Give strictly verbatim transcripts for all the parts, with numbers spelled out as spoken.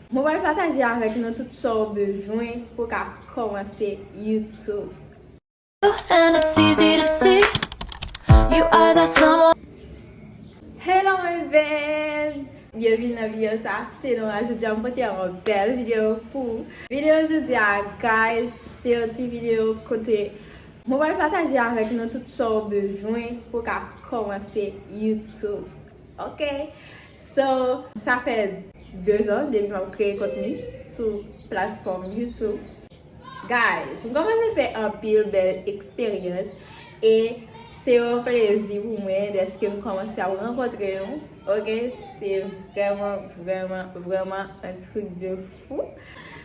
Mwen pral pataje avèk nou tout sa w bezwen pou w ka kòmanse YouTube. And it's easy to see you are that someone. Hello my babes! Byenvini nan videyo sa, se Nora. Jodi a m pote yon bèl videyo pou ou. Videyo jodi a, guys, se yon ti videyo kote mwen pral pataje avèk nou tout sa w bezwen pou w ka kòmanse YouTube. Ok? So, sa fè de zan depi m ap kreye kontni sou platfòm YouTube. Guys, m kòmanse fè anpil bèl eksperyans e se yon plezi pou mwen dèske m kòmanse ap rankontre nou. Ok, se vrèman, vrèman, vrèman un truc de fou.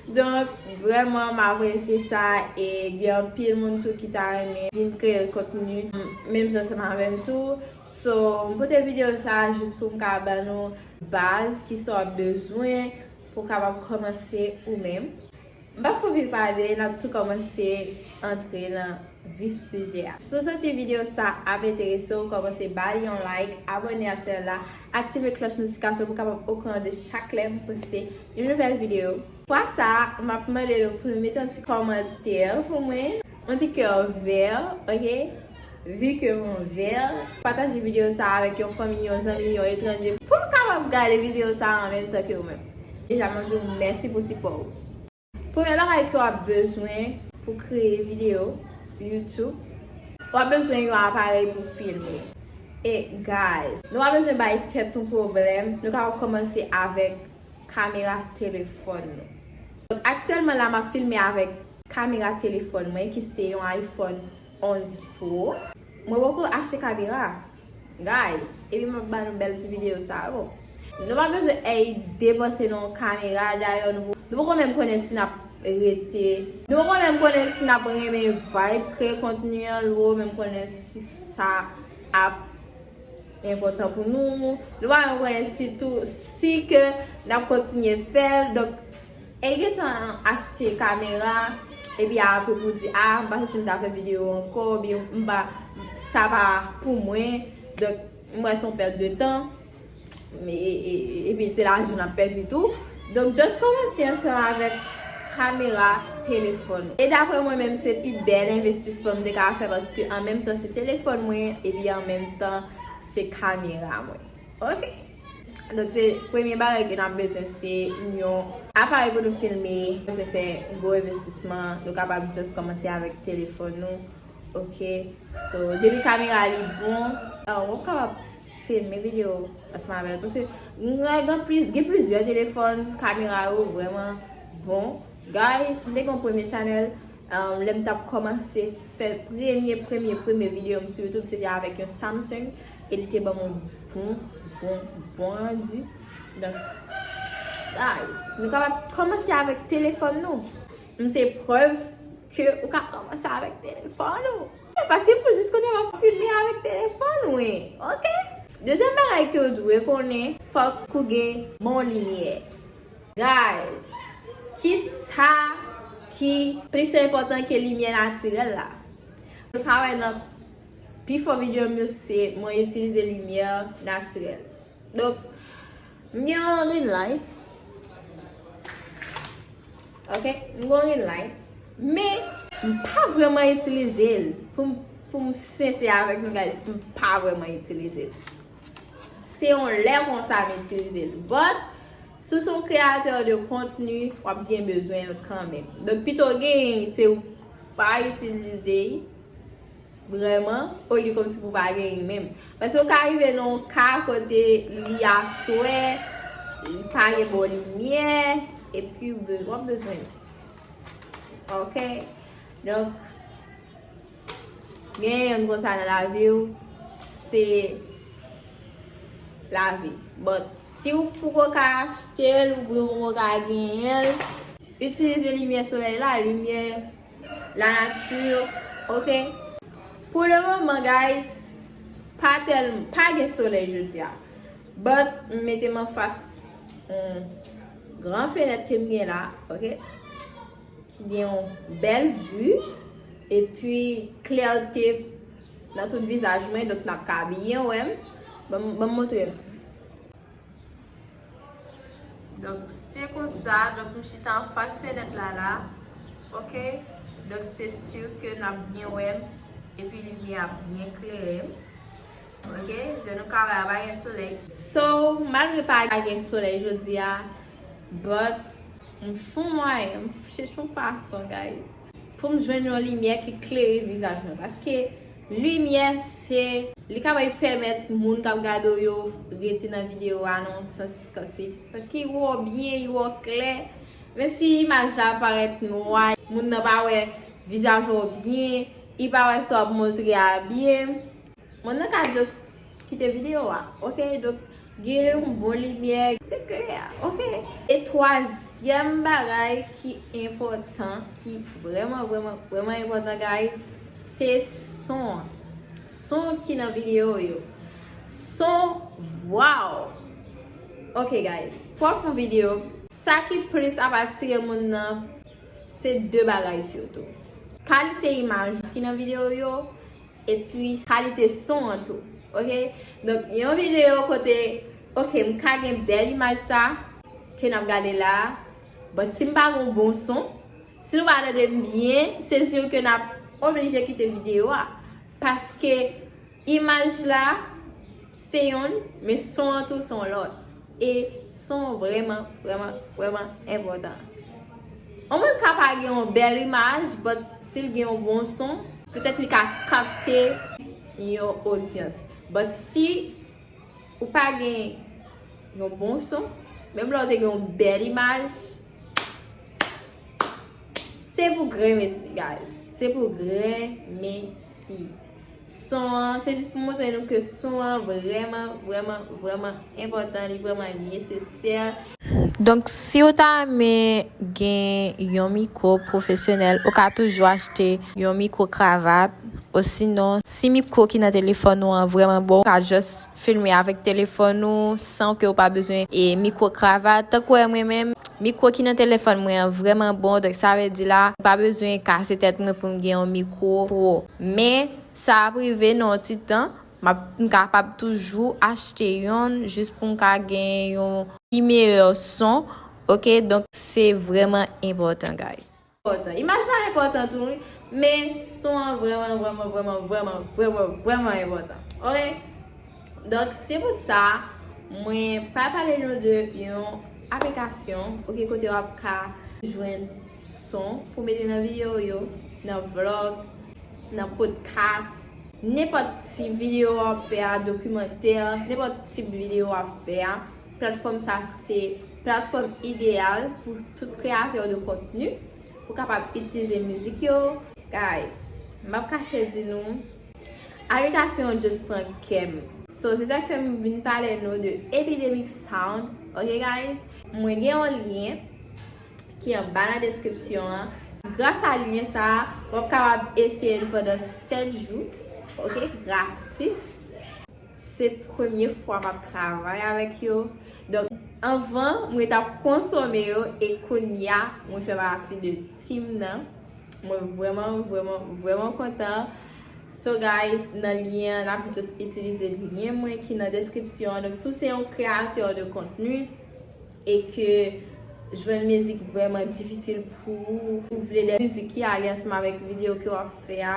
Donk, vrèman, m apresye sa e gen anpil moun tou ki ta renmen vin kreye kontni menm jan ansanm avè m tou. So, m pote videyo sa a jis pou m ka ban nou baz ki sa w ap bezwen pou w kapab kòmanse ou menm. M p ap fè anpil pale, n ap tou kòmanse antre nan vif sijè a. Si w santi videyo sa ap enterese w, kòmanse ba li yon like, abòne a chanèl la, aktive klòch notifikasyon pou w kapab okouran de chak lè m poste yon nouvèl videyo. Fwa sa a, m ap mande nou pou nou mete yon ti kòmantè pou mwen, yon ti kè vè, ok? Vu que mon vè, pataje videyo sa a avèk yon fanmi, yon zanmi, yon etranje, pou l kapab gade videyo sa a an menm tan ke ou menm. Deja, mwen di w mèsi pou sipò ou. Premye bagay ke w ap bezwen pou kreye videyo YouTube, w ap bezwen yon aparèy pou filme. E guys, nou pa bezwen bay tèt nou pwoblèm, nou kapab kòmanse avèk kamera telefòn nou. Donk, aktyèlman la, m ap filme avèk kamera telefòn mwen, ki se yon iPhone onz Pro. Mwen poko achte kamera, guys, epi m ap ba nou bèl ti videyo sa yo. Nou pa bezwen ey depanse nan yon kamera, dayè nou, nou poko menm konnen si n ap rete. Nou poko menm konnen si n ap renmen vibe, kreye kontni an, nou poko menm konnen si sa ap enpòtan pou nou. Nou pa menm konnen sitou si ke n ap kontinye fè l. Donk, e gentan achte kamera, epi apre pou di, a, m pa santi m ta fè videyo ankò, oubyen m pa, sa pa pou mwen. Donk, m wè se yon pèt de tan. E, e, e, epi se lajan n ap pèdi tou. Donk, just kòmanse ansanm avèk kamera telefòn ou. E daprè mwen menm, se pi bèl envestisman m te ka fè, paske an menm tan se telefòn mwen, epi an menm tan se kamera mwen. Ok? Donk, se premye bagay ke n ap bezwen, se yon aparèy pou nou filme. Bezwen fè gwo envestisman, nou kapab just kòmanse avèk telefòn nou. Ok? So, depi kamera li bon, ah, w ap kapab filme videyo ansanm avè l. Paske mwen gen plis, gen plizyè telefòn, kamera yo vrèman bon. Guys, m te gen yon premye chanèl, um, lè m t ap kòmanse fè premye, premye, premye videyo m sou YouTube, se te avèk yon Samsung, e li te ban m yon bon, bon, bon randi. Donk, guys, nou kapab kòmanse avèk telefòn nou. M se prèv ke ou ka kòmanse avèk telefòn ou. E pa se pou jis konnen m ap filme avèk telefòn, wi. Ok? Dezyèm bagay ke w dwe konnen, fòk ou gen bon limyè. Guys, kisa ki plis enpòtan ke limyè natirèl la? Nou ka wè nan pifò videyo m yo, se mwen itilize limyè natirèl. Donk, m gen yon ring light. Ok, m gen yon ring light. Men, m pa vrèman itilize l. Pou m, pou m sensè avèk nou, guys, m pa vrèman itilize l. Se yon lè konsa m itilize l. But, si w se yon kreyatè de kontni, w ap gen bezwen l kanmenm. Donk, pito genyen, se ou pa itilize l vrèman, olye kòmsi pou pa genyen menm. Paske w ka rive nan yon ka kote li aswè, li pa gen bon limyè, epi w be-, w ap bezwen l. Ok? Donk, gen yonn konsa nan lavi w, se lavi. But, si w poko ka achte l, oubyen w poko ka genyen l, itilize limyè solèy la, limyè la nature, ok? Pou le moman, guys, pa tèl, pa gen solèy jodi a. But, m mete m anfas yon gran fenèt ke m gen la, ok? Ki gen yon bèl vi, epi klète nan tout vizaj mwen, donk n ap ka byen wè m. Ban m, ban m montre nou. Donk, se konsa, donk, m chita anfas fenèt la la, oke? Donk, se si ke n ap byen wè m, epi limyè ap byen klere m, oke? Jan nou ka wè a, pa gen solèy. So, malgre pa gen solèy jodi a, but, m fon mwayen, m chèche yon fason, guys, pou m jwenn yon limyè ki klere vizaj mwen. Paske limyè se, li kapab pèmèt moun k ap gade w yo rete nan videyo a nan yon sans kanse. Paske yo wè w byen, yo wè w klè. Men si imaj la parèt nwa, moun nan pa wè vizaj ou byen, li pa wè sa w ap montre a byen, moun nan ka just kite videyo a, oke? Donk, gen yon bon limyè, se klè, oke? E twazyèm bagay ki enpòtan, ki vrèman, vrèman, vrèman enpòtan, guys, se son an. Son ki nan videyo yo. Son, wow! Oke, guys, pou w ap fè yon videyo, sa ki plis ap atire moun nan, se de bagay sitou. Kalite imaj ki nan videyo yo, epi kalite son an tou, oke? Donk, yon videyo kote, oke, m ka gen bèl imaj sa ke n ap gade la, but si m pa gen yon bon son, si nou pa tande m byen, se si ke n ap oblije kite videyo a. Paske imaj la, se yonn, men son an tou se yon lòt. E son vrèman, vrèman, vrèman enpòtan. Yon moun ka pa gen yon bèl imaj, but si l gen yon bon son, petèt li ka kapte yon odyans. But si ou pa gen yon bon son, menm lè w te gen yon bèl imaj, se pou grenmesi, guys. Se pou grenmesi. Son an, se jis pou montre nou ke son an vrèman, vrèman, vrèman enpòtan, li vrèman nesesè. Donk, si w ta renmen gen yon mikwo pwofesyonèl, ou ka toujou achte yon mikwo kravat. Osinon, si mikwo ki nan telefòn ou an vrèman bon, ou ka just filme avèk telefòn ou san ke ou pa bezwen e mikwo kravat. Tankou wè mwen menm, mikwo ki nan telefòn mwen an vrèman bon, donk sa vle di la, ou pa bezwen kase tèt mwen pou m gen yon mikwo pwo. Men, sa ap rive nan yon ti tan, m ap, m kapab toujou achte yonn jis pou m ka gen yon pi meyè son, oke? Donk, se vrèman enpòtan, guys. Enpòtan. Imaj la enpòtan tou, wi, men son an vrèman, vrèman, vrèman, vrèman, vrèman, vrèman enpòtan. Oke? Donk, se pou sa, mwen pral pale nou de yon aplikasyon, oke, kote w ap ka jwenn son pou mete nan videyo yo, nan vlog, nan podcast, nenpòt ti videyo w ap fè a, dokimantè, nenpòt tip videyo w ap fè a. Platfòm sa se platfòm ideyal pou tout kreyatè de kontni pou kapab itilize mizik yo. Guys, m ap kache di nou, aplikasyon an just pran kè m. So, se sa k fè m vin pale nou de Epidemic Sound. Oke, guys? Mwen gen yon lyen ki anba nan deskripsyon an. Gras a lyen sa a, w ap kapab eseye l pandan sèt jou, oke, gratis. Se premye fwa m ap travay avèk yo. Donk, anvan, mwen t ap konsome yo e kounye a, mwen fè pati de team nan. Mwen vrèman, vrèman, vrèman kontan. So, guys, nan lyen an, n ap just itilize lyen mwen ki nan deskripsyon an. Donk, si w se yon kreyatè de kontni e ke jwenn mizik vrèman difisil pou ou, ou vle de mizik ki ale ansanm avèk videyo ke w ap fè a,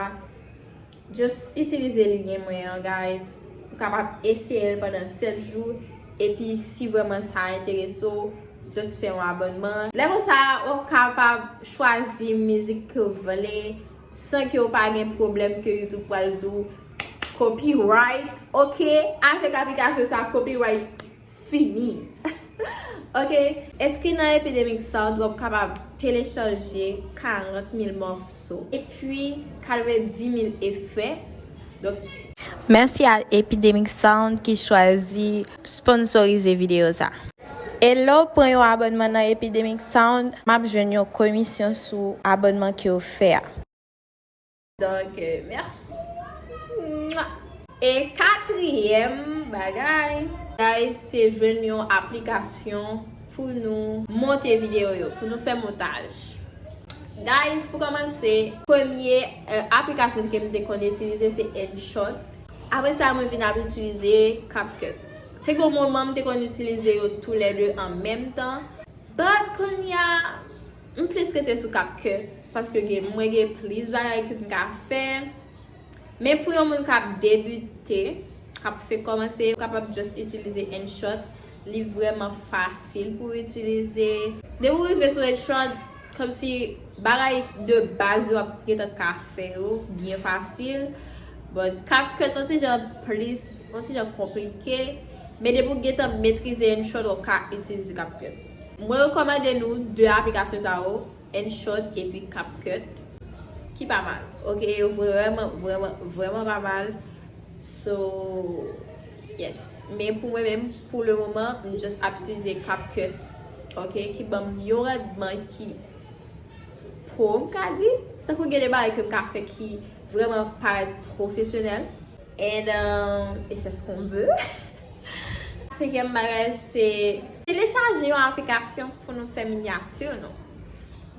just itilize lyen mwen an, guys. Ou kapab eseye l pandan sèt jou, epi si vrèman sa enterese w, just fè yon abònman. Lè konsa, ou kapab chwazi mizik ke w vle, san ke w pa gen pwoblèm ke YouTube pral di w copyright, oke? Avèk aplikasyon sa, copyright fini. Oke? Èske nan Epidemic Sound, w ap kapab telechaje karant mil mòso, epi katrevenndis mil efè? Donk, mèsi a Epidemic Sound ki chwazi sponsorize videyo sa. E lè w pran yon abònman nan Epidemic Sound, m ap jwenn yon komisyon sou abònman ke w fè a. Donk, euh, mèsi. E katriyèm bagay, guys, se jwenn yon aplikasyon pou nou monte videyo yo, pou nou fè montaj. Guys, pou kòmanse, premye, euh, aplikasyon ke m te konn itilize se InShot. Apre sa, mwen vin ap itilize CapCut. Te gen yon moman m te konn itilize yo toulède an menm tan. But kounye a, m plis rete sou CapCut. Paske gen, mwen gen plis bagay ke m ka fè. Men pou yon moun k ap debite, k ap fenk kòmanse, ou kapab just itilize InShot. Li vrèman fasil pou w itilize. Depi w rive sou InShot, kòmsi bagay de baz yo ap gentan ka fè yo byen fasil. But CapCut yon ti jan plis, yon ti jan konplike. Men depi w gentan metrize InShot, ou ka itilize CapCut. Mwen rekòmande nou de aplikasyon sa yo, InShot epi CapCut, ki pa mal. Ok, yo vrèman, vrèman, vrèman pa mal. So, yes. Men pou mwen menm, pou le moman, m just ap itilize CapCut. Ok, ki ban m yon randman ki pro, m ka di. Tankou gen de bagay ke m ka fè ki vrèman parèt pwofesyonèl. And, um, et c'est ce qu'on veut. Senkyèm bagay, se telechaje yon aplikasyon pou nou fè minyati nou.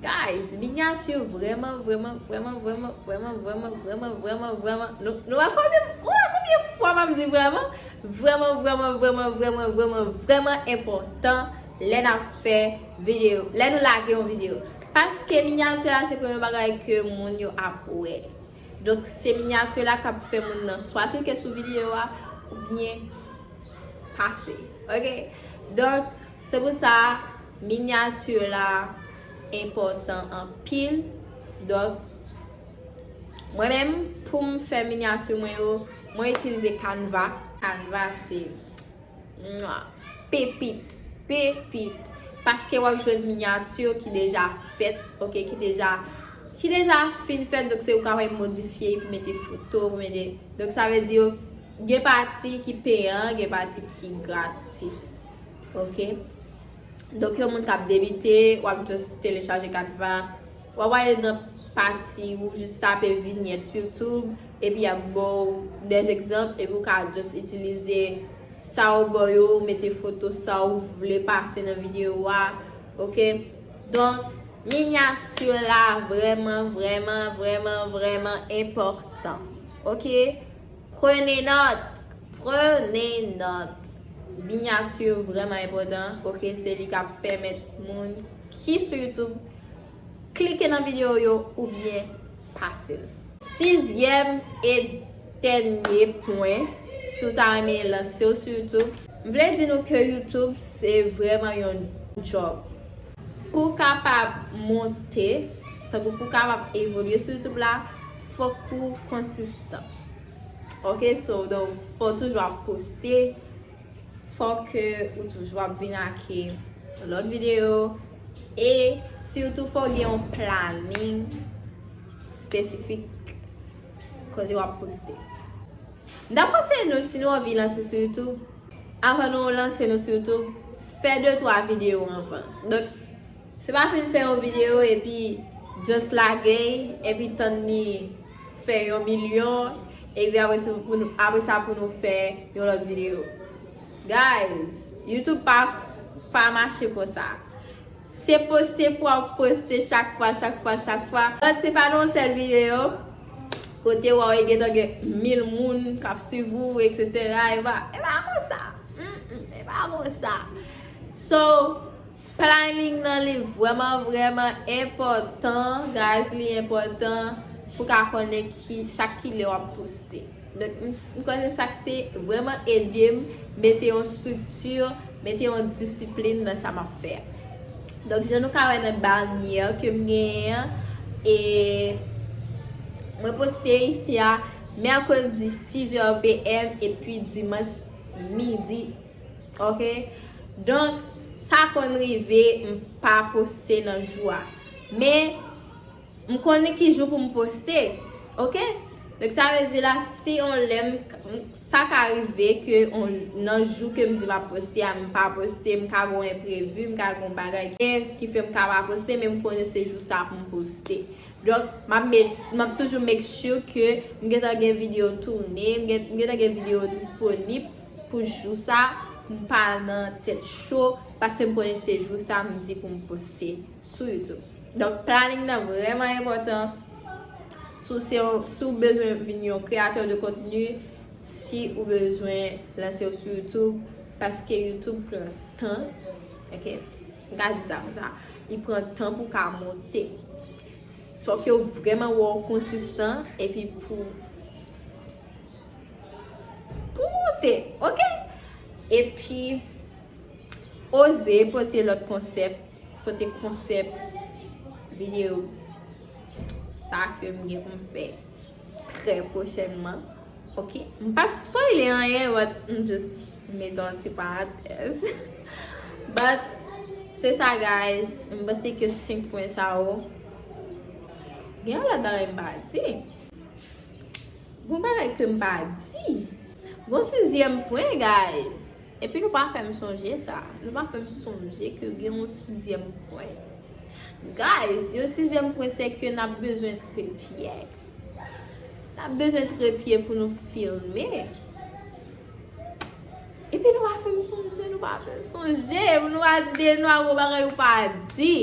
Guys, minyati vrèman, vrèman, vrèman, vrèman, vrèman, vrèman, vrèman, vrèman, vrèman, nou, nou wè konbyen, ou wè konbyen fwa m ap di vrèman? Vrèman, vrèman, vrèman, vrèman, vrèman, vrèman enpòtan lè n ap fè videyo, lè nou lage yon videyo. Paske minyati la se premye bagay ke moun yo ap wè. Donk, se minyati la k ap fè moun nan swa klike sou videyo a, oubyen pase. Ok? Donk, se pou sa, minyati la enpòtan anpil. Donk, mwen menm, pou m fè minyati mwen yo, mwen itilize Canva. Canva, se mwa, pepit, pepit. Paske w ap jwenn minyati ki deja fèt, ok, ki deja, ki deja fin fèt, donk se ou ka fè modifye, pou mete foto, pou mete, donk sa vle di yo gen pati ki peyan, gen pati ki gratis, ok. Donk yon moun k ap debite, w ap just telechaje Canva, w ap ale nan pati ou jis tape vinyèt YouTube, epi y ap ba w de egzanp, epi ou ka just itilize sa ou ba yo, mete foto sa ou vle pase nan videyo a, ok? Donk, minyati la vrèman, vrèman, vrèman, vrèman enpòtan, ok? Prenez note, prenez note. Minyati vrèman enpòtan, ok? Se li k ap pèmèt moun ki sou YouTube klike nan videyo yo oubyen pase l. Sizyèm e dènye pwen, si w ta renmen lanse w sou YouTube, m vle di nou ke YouTube se vrèman yon job. Pou w kapab monte, tankou pou w kapab evolye sou YouTube la, fòk ou konsistan. Ok, so, donk, fò w toujou ap poste, fò ke ou toujou ap vin ak lòt videyo, e sitou fò w gen yon planning espesifik kote w ap poste. M ta konseye nou, si nou anvi lanse sou YouTube, anvan nou lanse nou sou YouTube, fè de twa videyo anvan. Donk, se pa fin fè yon videyo epi just lage, epi tann li fè yon milyon, epi apre sa pou nou, apre sa pou nou fè yon lòt videyo. Guys, YouTube pa, pa mache konsa. Se poste pou ap poste chak fwa, chak fwa, chak fwa. But se pa nan yon sèl videyo kote w ap gentan gen mil moun k ap swiv ou, et cetera. E pa, e pa konsa. Mm, mm, e pa konsa. So, planning nan li vrèman, vrèman enpòtan, guys, li enpòtan pou ka konnen ki, chak kilè w ap poste. Donk, m, m kwè se sa k te vrèman ede m mete yon estrikti, mete yon disiplin nan sa m ap fè a. Donk, jan nou ka wè nan banyè ke m genyen an, e mwen poste isi a mèkredi sizè PM epi dimanch midi. Ok? Donk, sa konn rive m pa poste nan jou a. Men, m konnen ki jou pou m poste. Ok? Donk, sa vle di la, si on lè m, m, sa ka rive ke on, nan jou ke m di m ap poste a, m pa poste, m ka gen on enprevi, m ka gen on bagay ki, ki fè m ka pa poste, men m konnen se jou sa pou m poste. Donk, m ap make, m ap toujou make sure ke m gentan gen videyo tounen, m gen, m gentan gen videyo disponib pou jou sa, pou m pa nan tèt cho, paske m konnen se jou sa m di pou m poste sou YouTube. Donk, planning nan vrèman enpòtan. Si w se yon, si w bezwen vin yon kreyatè de kontni, si ou bezwen lanse w sou YouTube, Paske YouTube pran tan, ok? M ka di sa konsa, li pran tan pou ka monte. Fòk yo vrèman wè w konsistan, epi pou, pou monte, ok? Epi, oze pote lòt konsèp, pote konsèp videyo sa ke m gen pou m fè trè pwochènman. Ok, m p ap spoile anyen, but m just mete yon ti parantèz. But se sa, guys, m panse ke senk pwen sa yo, gen yon lòt bagay m pa di. Gon bagay ke m pa di. Gon sizyèm pwen, guys. Epi nou pa fè m sonje sa. Nou pa fè m sonje ke gen yon sizyèm pwen. Guys, yon sizyèm pwen se ke n ap bezwen trepye. N ap bezwen trepye pou nou filme. Epi nou pa fè m sonje, nou pa fè m sonje. Pou nou pa di de nou a gwo bagay ou pa di.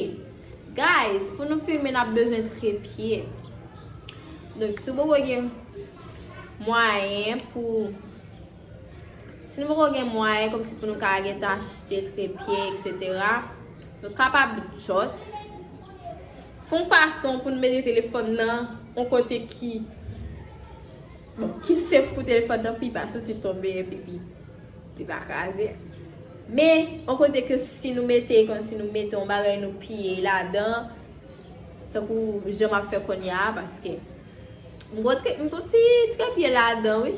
Guys, pou nou filme, n ap bezwen trepye. Donk, si w poko gen mwayen pou, si nou poko gen mwayen kòmsi pou nou ka gentan achte trepye, etsetera, nou kapab just fè yon fason pou nou mete telefòn nan yon kote ki, bon, ki safe pou telefòn nan, pou li pa soti tonbe, epi li, li pa kraze. Men, yon kote ke si nou mete, kòmsi nou mete yon bagay, nou piye ladan, tankou jan m ap fè kounye a, paske m gon tre-, m gon ti trepye ladan, wi.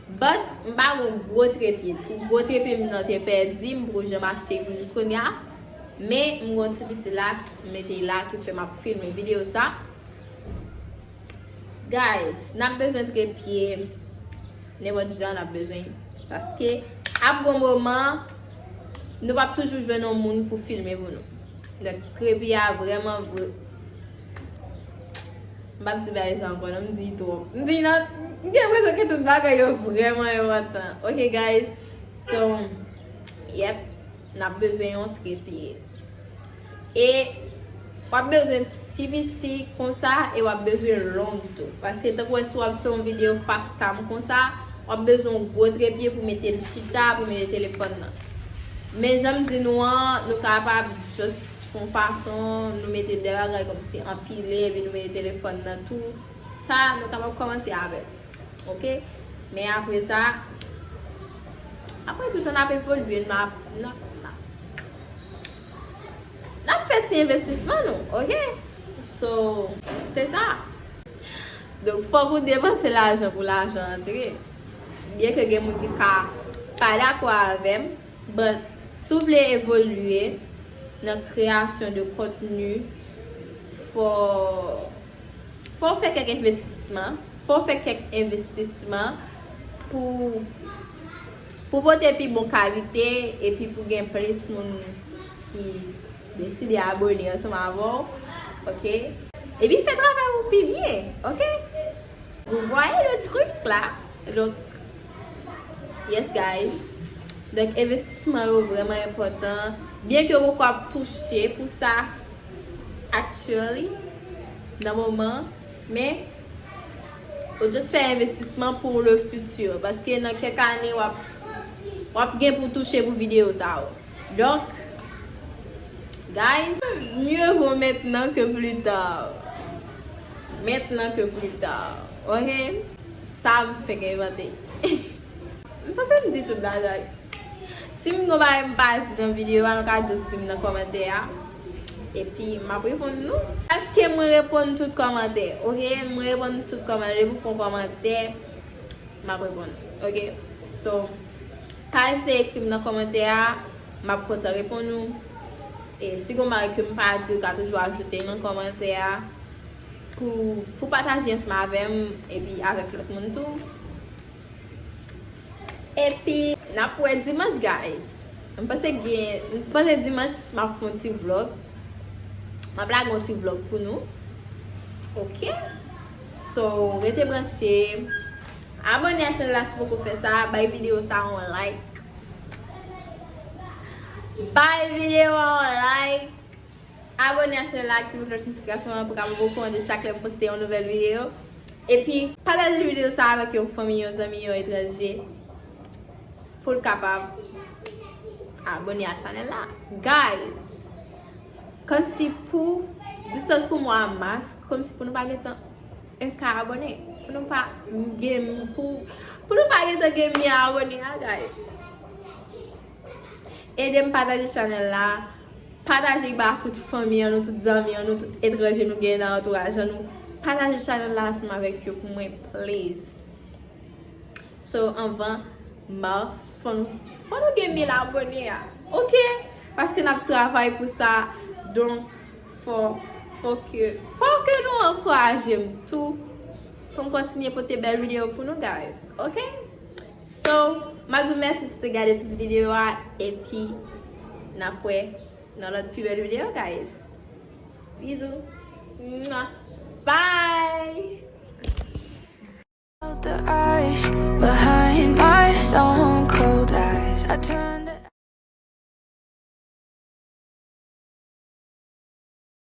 But, m pa gon gwo trepye. Tou gwo trepye m nan te pèdi, m poko janm achte pou jis kounye a. Men, m gon ti piti la, m mete la, ki fè m ap filme videyo sa. Guys, n ap bezwen trepye. Nenpòt jan n ap bezwen. Paske ap gon moman, nou p ap toujou jwenn yon moun pou filme pou nou. Donk, trepye a vrèman vre-, m p ap di bagay sa ankò, non, m di twòp. M di nan, m gen enpresyon ke tout bagay yo vrèman enpòtan. Ok, guys? So, yep, n ap bezwen yon trepye. E w ap bezwen ti piti konsa e w ap bezwen long tou. Paske tankou wè si w ap fè yon videyo face cam konsa, w ap bezwen yon gwo trepye pou mete l chita, pou mete telefòn nan. Men jan m di nou an, nou kapab just fè yon fason, nou mete de bagay kòmsi anpile, epi nou mete telefòn nan tou. Sa, nou kapab kòmanse avè l. Ok? Men apre sa, apre tout an n ap evolye, n ap, n ap, n ap, n ap fè ti envestisman nou, ok? So, se sa. Donk, fòk ou depanse lajan pou lajan antre. Byenke gen moun ki ka pa dakò avè m, but si w vle evolye nan kreyasyon de kontni, fò, fò w fè kèk envestisman, fò w fè kèk envestisman pou, pou pote pi bon kalite epi pou gen plis moun ki deside abone ansanm avè w, ok? Epi fè travay ou pi byen, ok? Vous voyez le truc là? Donk, yes, guys. Donk, envestisman yo vrèman enpòtan. Byenke ou poko ap touche pou sa, actually, nan moman, men ou just fè envestisman pou le futur. Paske nan kèk ane, w ap, w ap gen pou touche pou videyo sa yo. Donk, guys, mieux vaut maintenant que plus tard. Maintenant que plus tard. Ok? Sa m fenk envante. M panse m di tout bagay. Si m gon bagay m pa di nan videyo a, nou ka just di m nan kòmantè a. Epi, m ap reponn nou. Èske mwen reponn tout kòmantè? Ok? Mwen reponn tout kòmantè. Depi w fè yon kòmantè, m ap reponn. Ok? So, pa ezite ekri m nan kòmantè a, m ap kontan reponn ou. E si gon bagay ke m pa di, ou ka toujou ajoute nan kòmantè a pou, pou pataje ansanm avè m epi avèk lòt moun tou. Epi, n ap wè dimanch, guys. M panse gen, m panse dimanch, m ap fè yon ti vlog. M ap lage yon ti vlog pou nou. Ok? So, rete branche. Abone a chanèl la si w poko fè sa. Bay videyo sa yon like. Bay videyo a yon like. Abone a chanèl la, aktive klòch notifikasyon an pou kapab okouran de chak lè m poste yon nouvèl videyo. Epi, pataje videyo sa avèk yon fanmi, yon zanmi, yon etranje, pou l kapab abone a chanèl la. Guys, kòmsi pou distance pou mwa a mas, kòmsi pou nou pa gentan en ka abone. Pou nou pa gen, pou, pou nou pa gentan gen mil abone a, guys. Ede m pataje chanèl la. Pataje ba tout fanmi an nou, tout zanmi an nou, tout etranje nou gen nan antouraj an nou. Pataje chanèl la ansanm avèk yo pou mwen, please. So, anvan mas, fò nou, fò nou gen mil abone a. Oke? Paske n ap travay pou sa. Donk, fò, fò ke, fò ke nou ankouraje m tou pou m kontinye pote bèl videyo pou nou, guys. Oke? So, m ap di w mèsi si w te gade tout videyo a, epi n ap wè nan lòt pi bèl videyo, guys. Bizou. Mwah. Bye! The ice behind my stone cold eyes. I turn